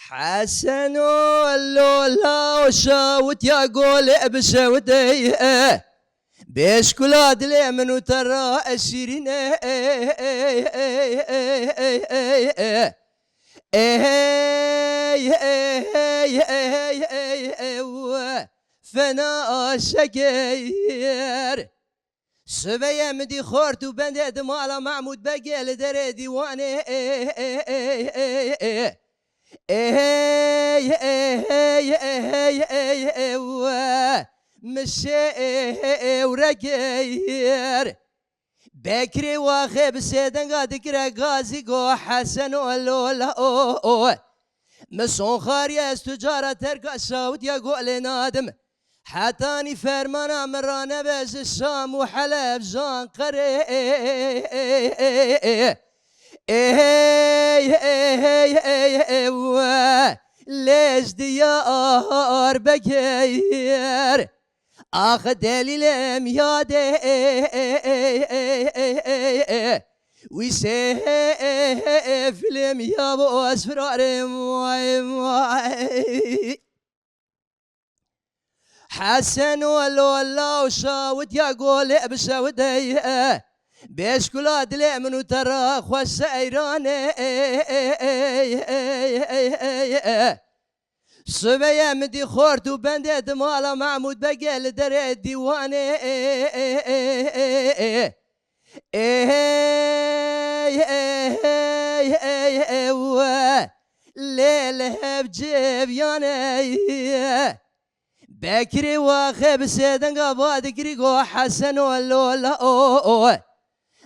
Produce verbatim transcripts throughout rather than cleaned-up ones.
Heseno lola û şawitya golê bi şewitê ye. Bêşkula dilê min û te ra ez şîrîn e. Ey, ey, ey, ey, ey, ey, ey, ey, ew fena aşeker. Sibê ye min dî xort û bendê di mala Mahmûd Begê li derê dîwanê. Ey, ey, ey, ey, ey, ew mişê ewrekeyir. Bekirê waxê bi sêdenga dikire gazî go Hesen o lola o. Min sonxariye ez tu cara terka şawitiya golê nadim. Hetanî fermana min ranebe ji Şam û Heleb ji Anqerê. Ey, ey, ey, ey, ew lê ji Diyarbekir. Ax delîlê em yadê. Wî sê film ya bo ez firarê vay vay. Hesen û lola û şawitya golê bi şewitê ye. Bêşkula dilê min û te ra xweş seyran e. Sibê ye min dî xort û bendê di mala Mahmûd Begê li derê dîwanê. Ey, ey, ey, ew lê li hev civiyane. Bekirê waxê bi sêdenga va dikirî go Hesen o lola o.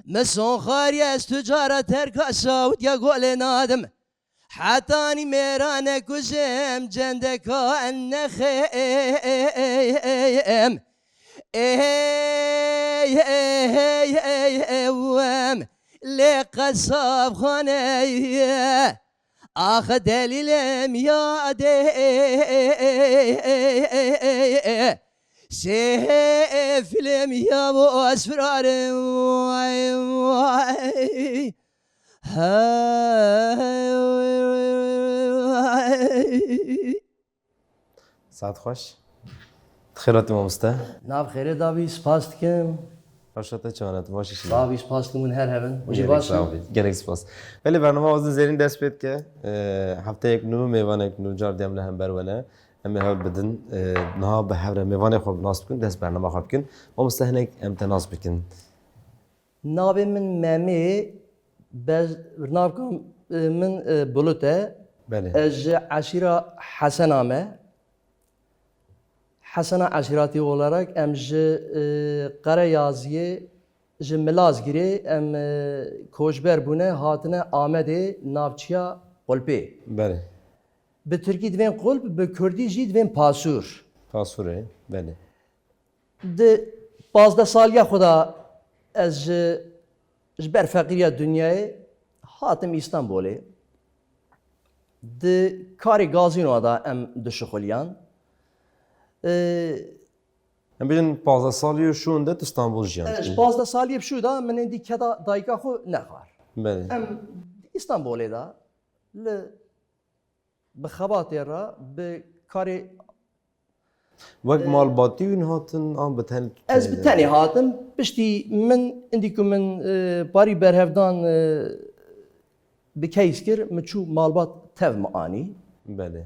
Min sonxariye ez tu cara terka şawitiya golê nadim. Hetanî mêra nekujim cendeka nexêm. Ey, ey, ey, ey, ew em lê qesabxane ye. Ax delîlê em yadê. Sê film ya bo ez firarê vay vay. Hey. Saet xweş. Xêr hatî mamoste. Nav xêrê dabî, spas dikim. Reşa te çawa ne, tu baş î? Dabî, spas dikim hûn her hebin. Û jî baş in. Gelek spas. Belê bernama wazin zêrîn dest pê dike. Ee, hefteyek nû, mêvanek nû, car dî em li hember we ne. Em ê hewl bidin, ee, niha bi hev re mêvanê xwe bi nas bikin, dest bernama xwe bikin. Mamoste hinek em te nas bikin. Navê min Memê, bez-, navka, e, min, e, Bulut e. Belê. Ez ji eşîra Hesena me. Hesena eşîratî olarak em ji, e, Qereyaziyê, ji Milazgirê em, e, koçber bûne, hatine Amedê navçiya Qulpê. Belê. Bi tirkî divên Qulp, bi kurdî jî divên Pasûr. Pasûrê, belê. Di pazdeh saliya xwe de ez ji, ji ber feqîriya dinyayê hatim Îstanbulê. Di karê gazînoa de em dişixuliyan. Ee, Em bêjin pazdeh salî û şûn de tu Stenbol jiyan dikî? Ji pazdeh salî bi şû de min êdî keda dayika xwe nexwar. Belê. Em Îstanbulê de li bi xebatê re, bi karê, Wek e, malbatî wîn hatin an bi tenê tu? Ez bi tenê hatim. Piştî min, indî ku min, e, parî berhevdan, e, bi keys kir, min çû malbat tev min anî. Belê.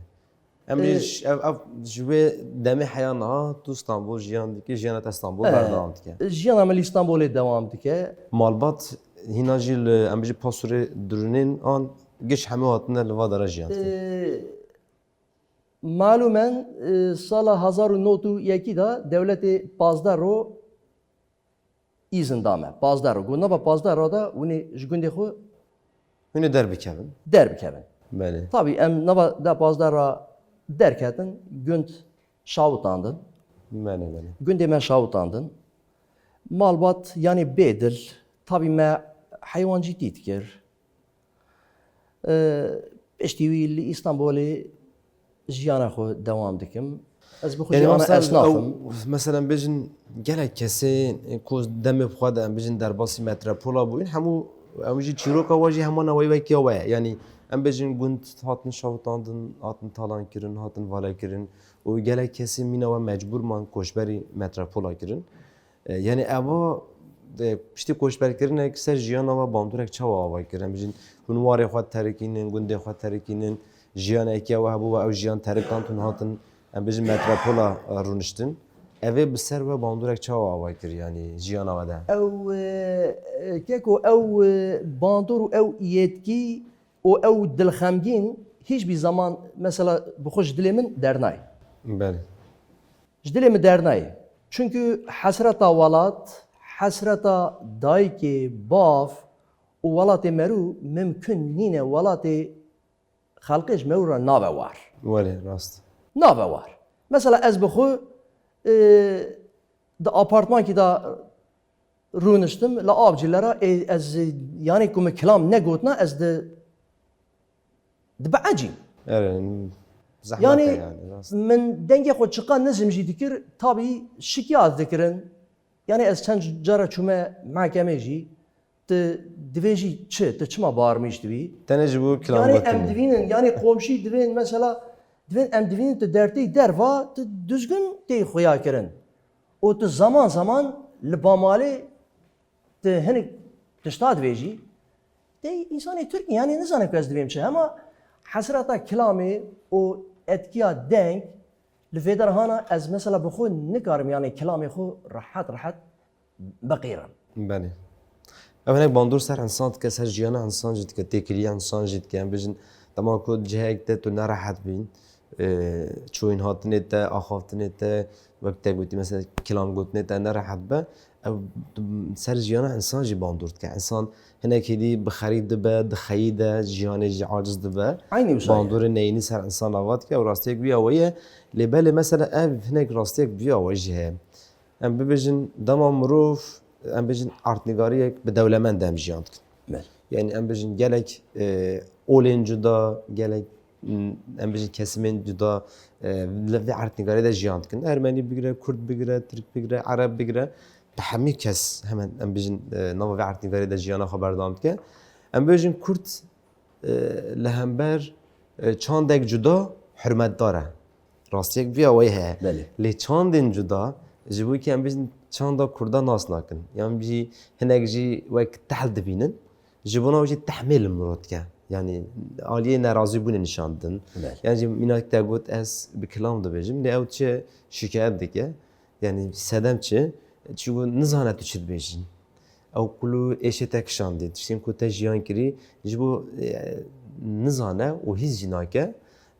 Em, e, ji, ev, ev ji wê demê heya niha tu Stenbol jiyan dikî, jiyana te Stenbol, e, berdewam dike? Jiyana min li Stenbolê dewam dike. Malbat hîna jî li, em bijî Pasûrê dirûnên an giş hemû hatine li va dera jiyan dike? E, Malumen, e, sala hezar û nod û yekî de dewletê pazdeh ro îzin da me. Pazdeh ro. Got, nava pazdeh ro de hûn ê ji gundê xwe Hûn ê derbikevin. Derbikevin. Belê. Tabî em nava de pazdeh ra derketin, gund şawitandin. Belê, belê. Gundê me şawitandin. Malbat, yanî bê dil, tabî me heywancîtî dikir. Ee, piştî wî li Îstanbulê jiyana xwe dewam dikim. Ez bi xwe jî ana esnaf im. Yanî, mesela, em bêjin gelek kesê ku demê bi xwe de, em bêjin, derbasî metropola bûyîn, hemû, em jî çîroka we jî hema neweyî wekî ya we ye. Yanî, Em bêjin gund hatin şewitandin, hatin talan kirin, hatin vale kirin û gelek kesê mîna we mecbûr man koçberî metropola kirin. E, yanî eva, e, piştî koçberkirinek ser jiyana we bandorek çawa ava kir? Em bêjin hûn warê xwe terikînin, gundê xwe terikînin, jiyanekî ew hebû we ew jiyan terikand hûn hatin, em bêjin metropola, e, rûniştin. Evê bi ser we bandorek çawa ava kir, yanî jiyana we de? Ew, e, e, keko, ew, e, bandor û ew yetkî û ew dilxemgîn hîç bî zaman mesela bi xwe ji dilê min dernayê. Belê. Ji dilê min dernayê. Çunkî hesreta welat, hesreta dayikê, bav û welatê merû mimkun nîne welatê xelkê ji merû re nave war. Welê, rast. Nave war. Mesela ez bi xwe, e, di apartmankî de rûniştim, li Avcîlera, ê, ez, yanî ku min kilam negotina, ez di, dibecîm. Erê, zehmet e Yanî, yanî, rast. Min dengê xwe çiqa nizm jî dikir, tabî şikiyaz dikirin. Yanî ez çend cara çûme mehkemê jî, tu divê jî çi, tu çima barmîş dibî? Tenê ji bo kilam Yanî gotin em e. divînin, yanî komşî divên mesela, divên em divînin tu dertê derva, tu düzgün tê xuya kirin. Û tu zaman zaman li bamalê tu hinek tişta divê jî. Tê însanê Tirk, yanî nizane ku ez divêm çi. Hema hesreta kilamê û etkiya deng li vê derhana ez mesela bi xwe nikarim, yanî kilamê xwe rehet rehet biqîrim. Belê. Ev hinek bandor ser insan dike, ser jiyana insan jî dike, têkiliya insan jî dike. Em bêjin, dema ku cihek te tu nerehet bî, e, çûyîn hatinê te, axaftinê te, wek te gotî, mesela kilam gotinê te nerehet be, ew ser jiyana insan jî bandor dike. Insan hinek hêdî bi xerî dibe, di xeyî de, jiyanê jî aciz dibe. Eynî wisa ye. Bandorê neyînî ser insan ava dike û rastiyek wî awe ye. Lê belê mesela ev hinek rastiyek wî awe jî heye. Em bibêjin dema mirov, em bêjin artnîgariyek bi dewlemend de em jiyan dikin. Belê. Yanî em bêjin gelek, e, olên cuda, gelek, m, em bêjin kesimên cuda, e, li vê artnîgariyê de jiyan dikin. Ermenî bigire, Kurd bigire, Tirk bigire, Ereb bigire, bi hemî kes hemen em bêjin, e, nava vê artnîgariyê de jiyana xwe berdewam dike. Em bêjin Kurd e, li hember, e, çandek cuda hurmetdar e. Rastiyek vî awayî heye. Belê. Lê çandên cuda, ji bo kî em bêjin çanda Kurda nas nakin. Yan jî hinek jî wek tehl dibînin. Ji bona wê jî tehmê li mirov dike. Yanî aliyê nerazîbûnê nîşan didin. Belê. Yan jî mînak te got ez bi kilam dibêjim. Lê ew çi şikayet dike. Yanî sedem çi? Çiku nizane tu çi dibêjî. Ew kul û êşê te kişandî. Tiştên ku te jiyan kirî, ji bo, e, nizane û hîs jî nake.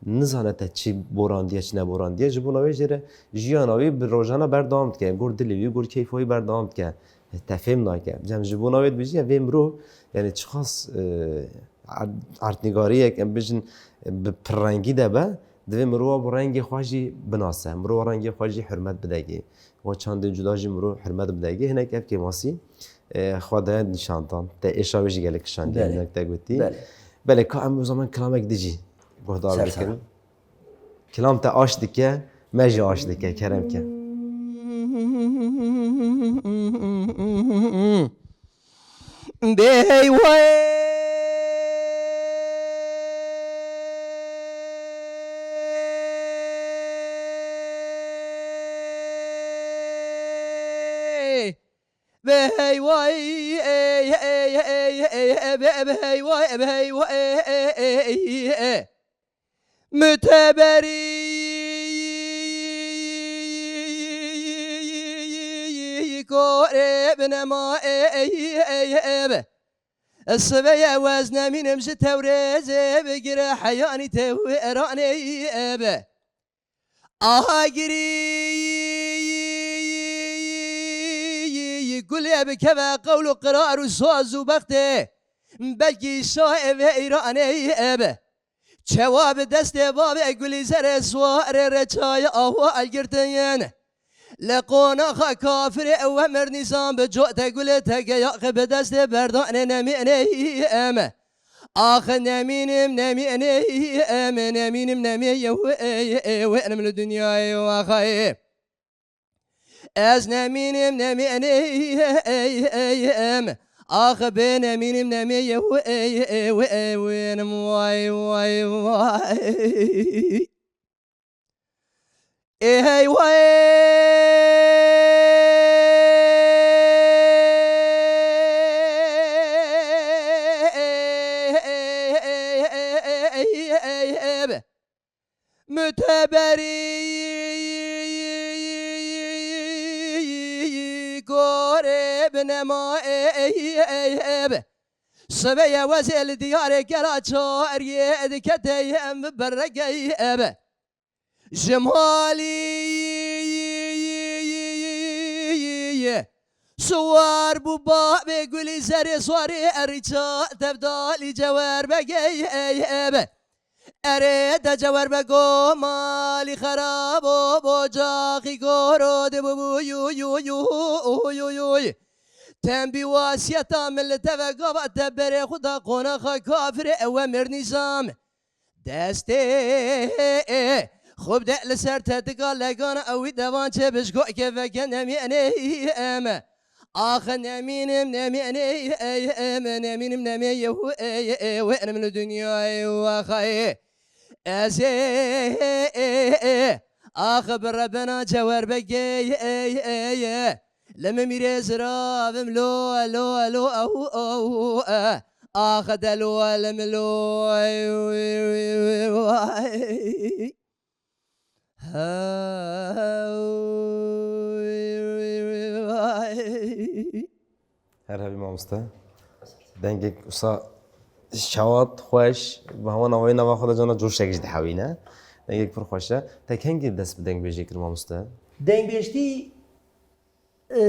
Nizane te çi borandiye, çi neborandiye. Ji bona wê jê re jiyana wî bi rojana berdewam dike. Gor dilê wî, gor keyfa wî berdewam dike. Te fêm nake. Cem ji bona wê dibêjî, vê mirov, yanî çiqas, e, art-, artnîgariyek, em bijin, bi pirrengî de be, divê mirova bi rengê xwe jî binase. Mirova rengê xwe jî hurmet bidegê. Wa çandên cuda jî mirov hurmet bidegê. Hinek ev kêmasî, e, xwe daye nîşandan. Te êşa wê jî gelek kişandiye, Belê. hinek te gotî. Belê. Belê, ka em o zaman kilamek dijî guhdar Ser bikin. Sera. Kilam te aş dike, me jî aş dike, kerem ke. Bey way. Bey way, ey, ey, ey, ey, ey, be, bey way, bey way, ey, ey, ey. Müteberî kore binema ey, ey, ey, ebe. Sibeye wez nemînim ji tewrêzê bigire heyanî tewêranê ebe. Aha girî gulê bikeve qewl û qirar û saz û bextê. Belkî şahê vê îranê ebe. Çewa bi destê bavê Gulîzerê Suwarê re çaya awa elgirtiyin. Li qonaxa kafirê ew emir nîzan bi cote gulê te geyaxê bi destê berdanê nemînê em. Ax nemînim nemînê em, nemînim nemê yew ê, ê, wê enim li dinyayê waxayê. Ez nemînim, nemînê, ey, ey, em. Ax bê nemînim nemê ye hu ê ê hu ê wênim way way way. Ê hey way. Muteberî gorê binema ebe. Sibê ye wezê li diyarê gela çariyê dikete em bi beregey ebe. Ji malî siwar bû bavê gulî zerê swarê erîça tevdalî cewer begey ebe. Erê de cewer be go malî xerabo bo caxî goro de bu bu yu yu yu yu yu yu. Tembî wasiyeta min li te ve gava te berê xwe da qonaxa kafirê ew e mir nîzam. Destê xwe bide li ser te diga legana ew wî devan çê bijgo keveke nemî enê eme. Ax nemînim nemî enê eme nemînim nemê yehu ê ê wê enim li dinyayê wexayê. Ez ê ê ê ax bi rebena cewer begê ê ê ê. Li min mîrê ziravim lo lo lo ehu ehu e. Ax de lo li min lo. Her hebî mamoste. Dengek wisa şewat, xweş, bi hema navayê nava xwe de cana coşek jî dihewîne. Dengek pir xweş e. Te kengî dest bi dengbêjê kir mamoste? Dengbêjtî, e,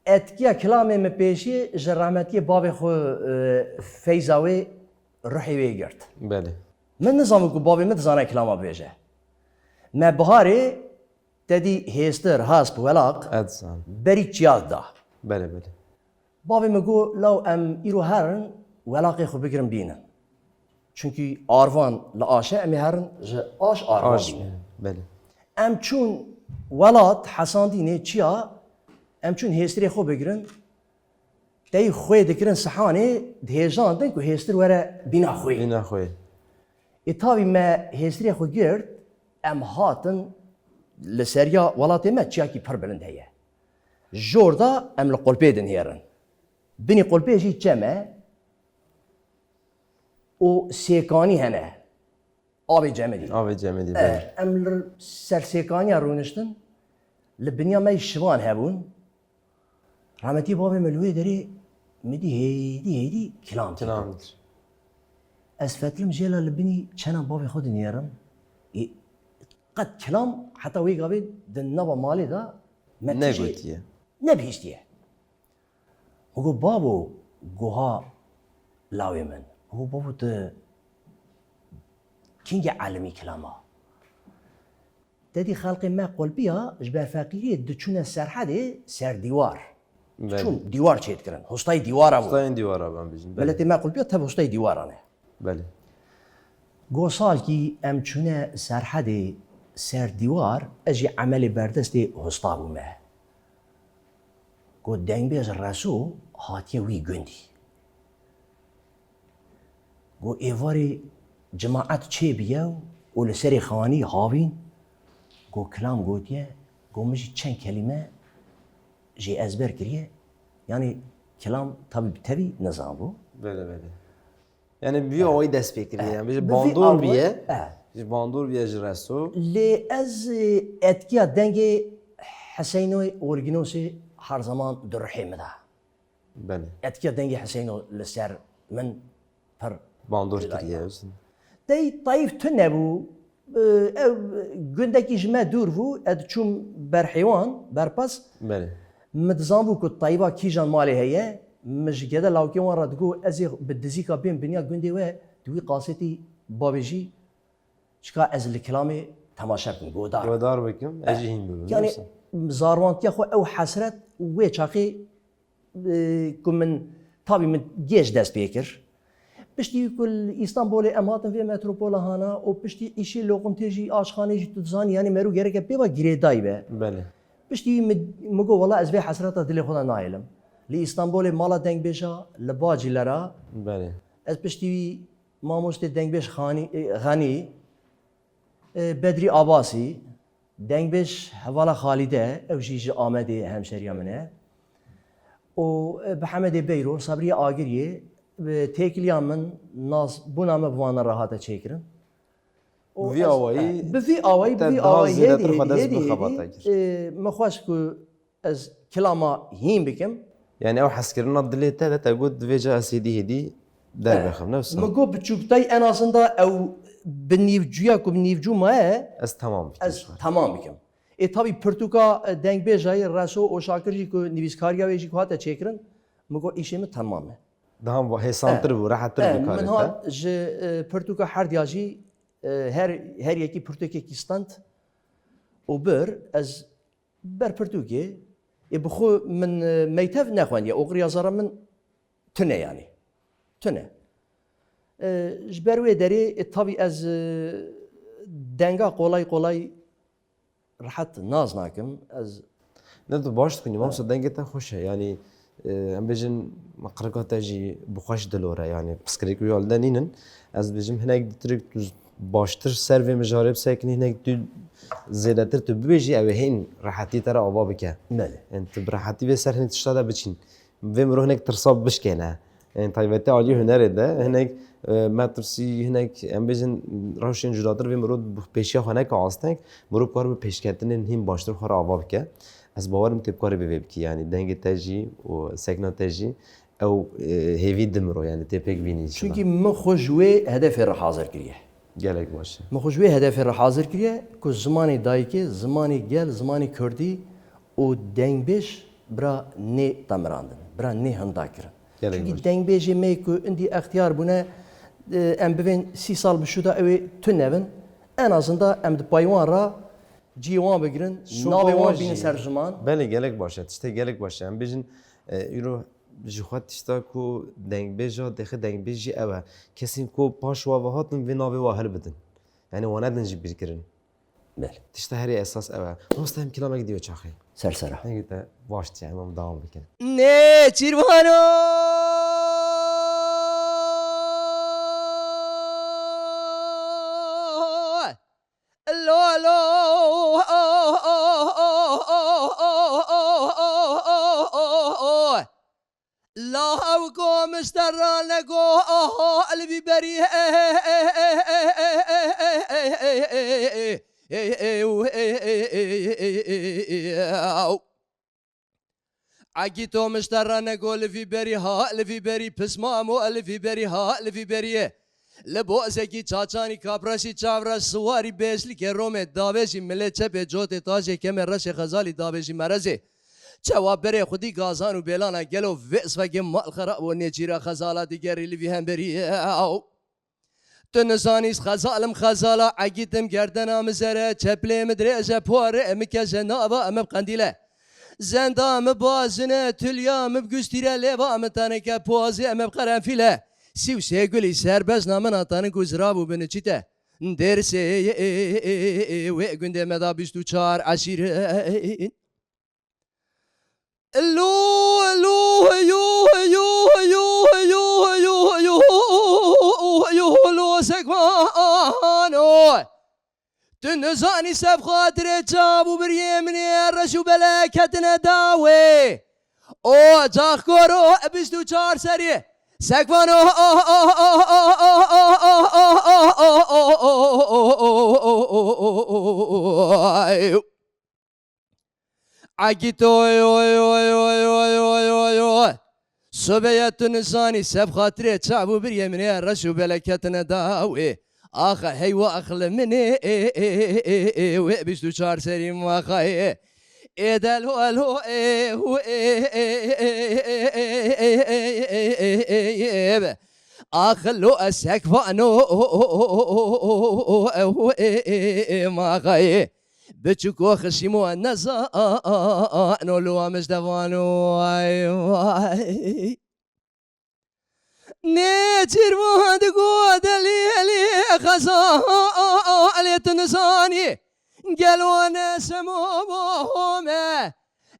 etkiya kilamê min pêşî ji rehmetiyê bavê xwe, e, feyza wê, ruhê wê girt. Belê. Min nizanibû ku bavê min dizane kilama bibêje. Me biharê te dî hêstir, hesp, welaq Ez zan. berî çiya da. Belê, belê. Bavê min got, law em îro herin, welaqê xwe bigirin bînin. Çunkî arvan li aş e, em ê herin ji aş arvan Aş, bînin. Belê. Em çûn welat, hesandînê çiya, em çûn hêstirê xwe bigirin. Tey xwê dikirin sihanê, dihêjandin ku hêstir were bîna xwê. Bîna xwê. Ê tavî me hêstirê xwe girt, em hatin li seriya welatê me çiyakî pir bilind heye. Jor da em li qulpê dinihêrin. Binî qulpê jî çem e û sêkanî hene. Avê cemidî. Avê cemidî, E, belê. Em li ser sêkaniya rûniştin, li biniya me yî şivan hebûn. Rahmetî bavê min li wê derê min dî hêdî hêdî kilam Kilam. dikir. Ez fetilim jêla li binî çena bavê xwe dinêrim. Ê, qet kilam heta wê gavê di nava malê de me tijî Negotiye. nebihîstiye. Xwe got, babo, goha lawê min. Xwe got, babo, tu kîngê elimî kilama? Te dî xelqê me qulpiya ji ber feqîriyê diçûne serhedê ser dîwar. Belê. Diçûn dîwar çêdikirin. Hostayê dîwara bû. Hostayên dîwara ben bijîn. Belê. Miletê me qulpiya tev hostayê dîwaran e. Belê. Go salkî em çûne serhedê ser dîwar, ez jî emelê berdestê hosta bûme. Go dengbêj Reso hatiye wî gundî. Go êvarê cimaet çêbiye û li serê xanî havîn. Go kilam gotiye, go min jî çend kelîme jê ezber kiriye. Yanî kilam tabî bi tevî nizanbû. Belê, belê. Yani bi vî awayî dest pê kiriye. Yani bi vî bandor awayî, biye. Ji bandor biye ji Reso. Lê ez, e, etkiya dengê Heseyno Orgînosê her zaman di ruhê min de. Belê. Etkiya dengê Heseyno li ser min pir Bandor cuda kiriye. ye. Dey Tayîf tune bû. Ew gundekî ji me dûr bû, ez diçûm ber heywan, ber pez. Belê. Min dizanbû ku Tayîba kîjan malê heye, min ji gede lawkê wan re digot, ez ê bi dizîka bêm biniya gundê we, di wî qasetî bavêjî, çika ez li kilamê temaşe bikim, godar. Godar bikim, ez jî hîn bibim, Yanî wisa. zarwantiya xwe ew hesret wê çaxê e, ku min, tabî min gêj dest pê kir. Piştî ku li Îstanbulê em hatin vê metropola hana û piştî îşê loqintê jî, aşxanê jî tu dizanî, yanî merû gereke pê ve girêdayî be. Belê. Piştî min, min got, wela ez vê hesreta dilê xwe de nahêlim. Li Îstanbulê mala dengbêja li Bacîlera. Belê. Ez piştî wî mamostê dengbêj Xanî, e, Xenî, e, Bedrî Abasî, dengbêj hevala Xalîde, ew jî ji Amedê hemşeriya min e. Û, e, bi Hemedê Beyro, Sabriye Agiriyê, bi têkiliya min nas bûna me bi wan re hate çêkirin. Û Vî ez, awayî e, bi vî awayî, bi te vî daha awayî zêdetir hêdî, xwe dest hêdî, bi xebata hêdî, kir. e, min xwest ku ez kilama hîn bikim. Yani ew heskirina dilê te de te got, divê ca ez hêdî hêdî derbexim, ne wisa? Min got biçûktay en azında ew bi nîvcuya ku bi nîvcû maye, Ez temam bikim. Ez temam bikim. Ê tabî pirtûka, e, dengbêjayî Reso Oşakir jî ku nivîskariya wê jî ku hate çêkirin, min got îşê min temam e. Daha hêsantir bû, rehettir E, bû karê min te. hat ji, e, pirtûka herdiya jî, e, her, her yekî pirtûkekî stand û bir ez ber pirtûkê, ê bi xwe min, e, meytev nexwendiye, oxir yazara min tune yanî. Tune. E, ji ber wê derê, e, tabî ez, e, denga qolay qolay rehet naz nakim. Ez Ne, tu baş dixwînî, mamosta, dengê te xweş e. Yanî, e, em bêjin, qirika te jî bi xweş dilor e. Yanî pirsgirêk wî alde nînin. Ez dibêjim hinek ditirek tu baştir ser vê mijarê bisekinî, hinek tu zêdetir tu bibêjî, ew ê hên rehetî te re ava bike. Belê. Yani tu bi rehetî vê ser hinek tişta de biçîn. Vê mirov hinek tirsa bişkêne. Ên taybetî alî hunerê de hinek, e, metirsî, hinek, em bêjin, rewşên cudatir vê mirov bi pêşiya xwe neke asteng, mirov kar bi pêşketinên hîn baştir xwe re ava bike. Ez bawer im tê bikarî bi vê bikî, yanî dengê te jî û sekna te jî ew, e, hêvî di mirov, yanî tê pêk bînî jina. Çunkî min xwe ji wê hedefê re hazir kiriye. Gelek baş e. Min xwe ji wê hedefê re hazir kiriye ku zimanê dayikê, zimanê gel, zimanê kurdî û dengbêj bira nê temirandin, bira nê hinda kirin. Gelek Çunkî baş. Dengbêjê me ku indî extiyar bûne, e, em bivên sî sal bi şû de ew ê tune bin, en azında em di paywan re cihê wan bigirin, navê wan bînin ser ziman. Belê, gelek baş e. Tiştê gelek baş e. Em bêjin, e, îro ji xwe tişta ku dengbêja dixê dengbêj jî ew e. Kesên ku paş wa ve hatin vê navê wa hilbidin. Yani wan nedin jî bîrkirin. Belê. Tişta herî esas ew e. Mamosta, em kilamek dî wê çaxê. Ser sera. Hingî te baş diye, em dewam bikin. Nêçîrvano. Lo, lo. Law ko miştera nego, aha, li vî berî. Egîto miştera nego, li vî berî ha, li vî berî pismamo, li vî berî ha, li vî berî. Li bozekî çaçanî kapraşî çavra siwarî bêşlikê romê davêjî milê çepê cotê tajê kemê reşê xezalî davêjî merezê. Çawa berê xwedî gazan û bêlana gelo vê sifekê mal xerab û nêçîra xezala digerî li vî hemberî. Ew. Tu nizanî xezal im xezala egît im gerdena mi zere, çeplê mi dirêj e, porê mi keje nava mi bi qendîle. Zenda mi bazine, tulya mi bi gustîre, lêva mi tenike, pozê mi bi qerenfîle. Sî û sê gulî serbezna min a tenik û zirav û biniçîte. Dêrsê wê gundê me da bîst û çar eşîrin. Lo, lo, yo, yo, lo, sekvano. Tu nizanî seb xatirê çav û biriyê min ê reş û bele ketine dawê. Ocax koro bîst û çar serî. Sekvano. Egîto, oy, oy, oy. Sobeye tu nizanî seb xatirê çav û biriyê min ê reş û bele ketine dawê. Axa hey wa axli min ê, ê, ê, ê, ê, ê, wê bîst û çar serî maxayê. Ê de lo, lo, ê, hu, ê, ê, ê, be. Axilo ez sekvano, ê, ê, ê, ê, maxayê. Biçûko xişîmo nezano lo em ji devano, ay, ay. Nêçîrvan digo delî elî xeza elê tu nizanî. Gelo ne semo bo me.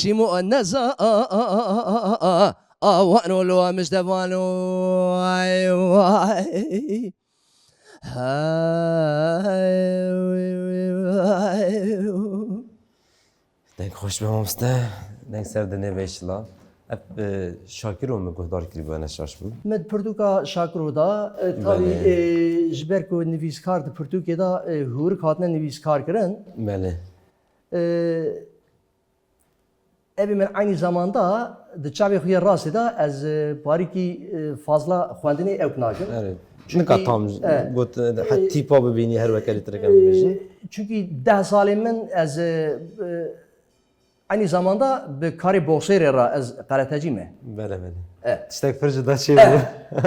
Şîmo neza awan û lo em ji devan û ay way. Hay. Deng xweş be mamoste. Deng ser dinê vê şila. Ev, e, Şakiro min guhdar kirî bû, ne şaş bû. Min pirtûka Şakiro da, e, tabî, Belê. e, ji ber ku nivîskar di pirtûkê de, e, hûrik hatine nivîskar kirin. Belê. E, Evê min eynî zamanda di çavê xwe yê rastê de ez, e, parîkî, e, fazla xwendinê ewk nakim. Erê. Çünkü, Nika tam e, got, e, het e, tîpa bibînî her weke lê tireke e, bibêjin. Çünkü deh salê min ez, e, e, eynî zamanda bi karê boksêrê re ez karatecî me. Belê, belê. E. Tiştek pir ji da çê E, bû.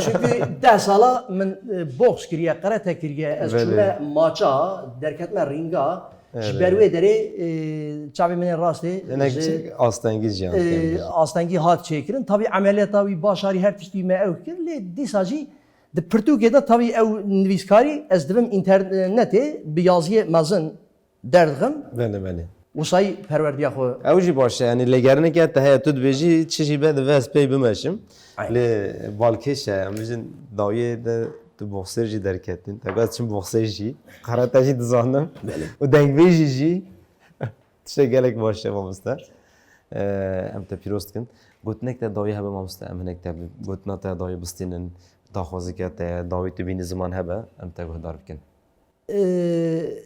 Çünkü deh sala min, e, boks kiriye, karate kiriye, ez Belê. çûme maça, derketme ringa. Ji ber wê derê, e, çavê min ê rastê hinek ji, astengî jiyan e, dikevin. Astengî hat çêkirin. Tabî emeliyata wî başarî her tiştî me ew kir, lê dîsa jî di pirtûkê de tabî ew nivîskarî ez dibim înternetê bi yaziyê mezin derdixim. Belê, belê. Wisa yî perwerdiya xwe. Ew jî baş e, yanî lêgerineke te heye, tu dibêjî çi jî be divê ez pey bimeşim. Aynen. Lê balkêş e, em bijin dawiyê de tu boxer jî derketin. Te got çim boxer jî. Karate jî dizanim. Belê. Û dengbêjî jî. Tiştek gelek baş e mamoste. Ee, em te pîroz dikin. Gotinek te dawî hebe mamoste, em hinek te bi gotina te dawî bistînin, daxwazeke te, dawî tu bînî ziman hebe, em te guhdar bikin. Ee,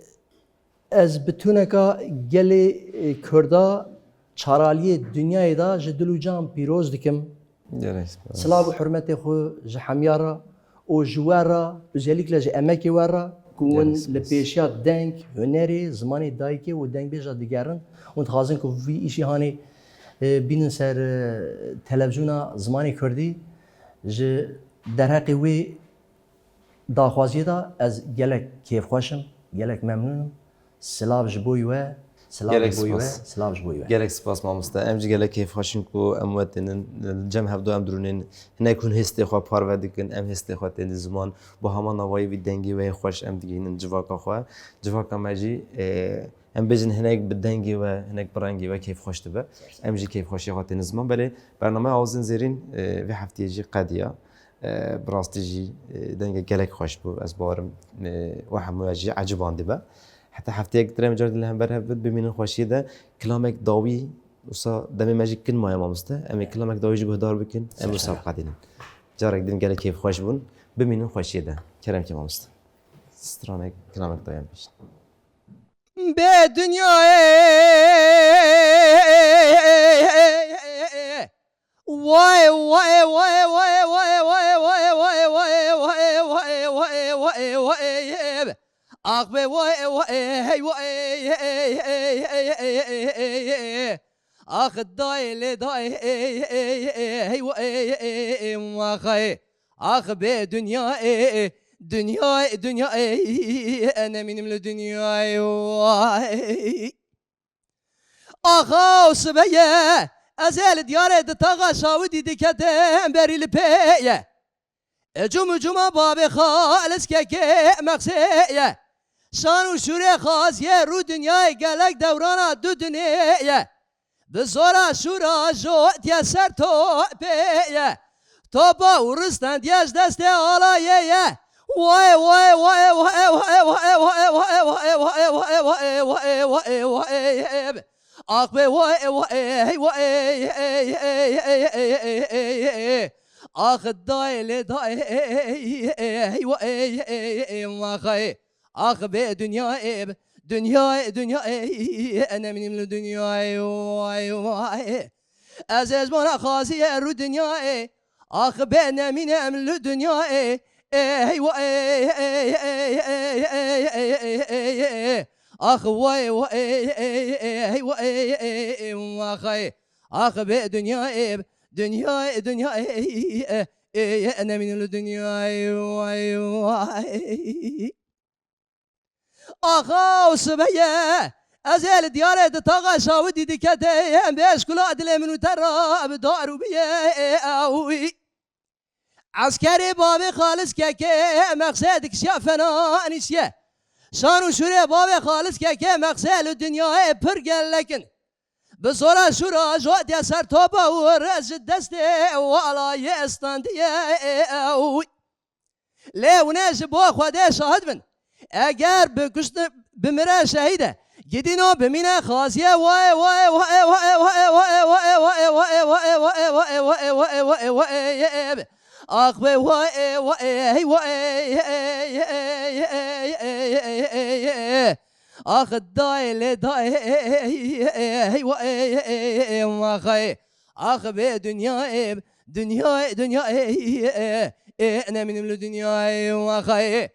ez bi tuneka gelê, e, Kurda çaraliyê dinyayê de ji dil û can pîroz dikim. Gelek spas. Silav û hurmetê xwe ji hemiya re û ji we re, özellikle ji emekê we re, ku hûn li pêşiya deng, hunerê, zimanê dayikê û dengbêja digerin. Hûn dixwazin ku vî îşî hanê, e, bînin ser, e, televîzyona zimanê kurdî. Ji derheqê wê daxwaziyê de ez gelek kêfxweş im, gelek memnûn im. Silav ji bo we, silav ji bo we, silav ji bo we. Gelek spas mamoste. Em jî gelek kêfxweş in ku em we tênin, cem hevdu em dirûnên. Hinek hûn hêstê xwe parve dikin, em hêstê xwe tênin ziman. Bi hema navayê vî dengê we yê xweş em digihînin civaka xwe. Civaka me jî, e, em bêjin hinek bi dengê we, hinek bi rengê we kêfxweş dibe. Em jî kêfxweşiya xwe tênin ziman. Belê bernameya Awazên Zêrîn, e, vê heftiyê jî qediya. E, bi rastî jî, e, dengek gelek xweş bû. Ez bawerim, e, we hemûya jî ecibandibe. Heta hefteyek din em car din li hember hev bin, bimînin xweşiyê de. Kilamek dawî, wisa demê me jî kin maye mamoste. Em ê kilamek dawî jî guhdar bikin. Em wisa biqedînin. Carek din gelek kêfxweş bûn. Bimînin xweşiyê de. Kerem ke mamoste. Stranek kilamek dawî em bêjin. Bê dinyayê. Way, way, way, ax be way, way, hey, way, ax dayê lê dayê, hey, way, ax be dinyayê, dinyayê, dinyayê, nemînim li dinyayê, way. Axa û sibe ye, ez ê li diyarê di taxa şawidî diketim berî li pê ye. E cum û cuma babê xaliskekê mexsê ye. Şan û şûrê xaziyê rû dinyayê gelek dewrana du dinê ye. Bi zora şûra jotiye ser topê ye. Topa û ristendiye ji destê alayê ye. Way, way, way, ax be way, way, hey, way, ax dayê lê dayê, hey, way, ax be dinyayê, dinyayê, dinyayê, nemînim li dinyayê, way, way. Ez ezmana xaziyê rû dinyayê, ax bê nemînem li dinyayê. Ey, wa, ey, ey, ey, ey, ey, ey, ey, ey, ey, ey, ey, ey. Ax, wa, ey, wa, ey, ey, ey, wa, ey, ey, ey, wa, xay. Ax bê dinyayê, dinyayê, dinyayê, ey, ey, ey, nemînim li dinyayê, wa, ey, wa, ey. Axa û sibe ye, ez ê li diyarê di taxa şawitî diketê, em bê eşkula dilê min û te ra bi dar û biyê ewî. Eskerê bavê Xalis Kekê mexsê dikişiya fena nîşiye. Şan û şûrê bavê Xalis Kekê mexsê li dinyayê pir gelek in. Bi zora şûra jotiye ser topa û rez ji destê walayê standiye ewî. Lê hûn ê ji bo Xwedê şahid bin. Eger bi kuştin, bimire şehîd e. Gidîno bimîne xaziye, wae, wae, wae, ax be, wae, wae, hey, wae, ax dayê lê dayê, hey, wae, ax. Ax bê dinyayê, dinyayê, dinyayê, ê, nemînim li dinyayê, ax ê.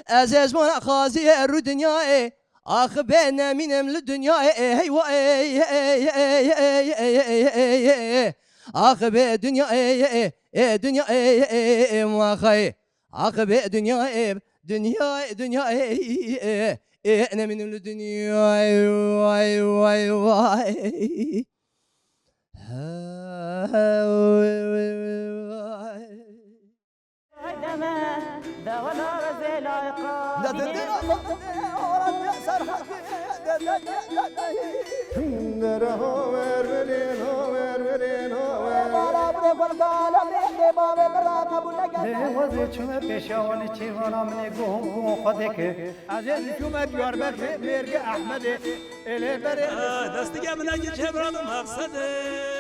Ez ê ji bona xaziyê rû dinyayê, ax bê nemînim li dinyayê, ê, hey, wa, ê, ê, ê. Ax bê dinyayê, ê, ê, dinyayê, ê, ê, ax ê. Ax bê dinyayê, dinyayê, dinyayê, ê, Ê, nemînim li dinyayê, vay, vay, vay. Dê wezê çûme pêşiya wan ê çêvana min ê guh guh xwe dike. Ez ê diçûme Diyarbekirê mêrgê Ehmedê. Ê lê berê. Destige min e giçê bira bi mexsedê.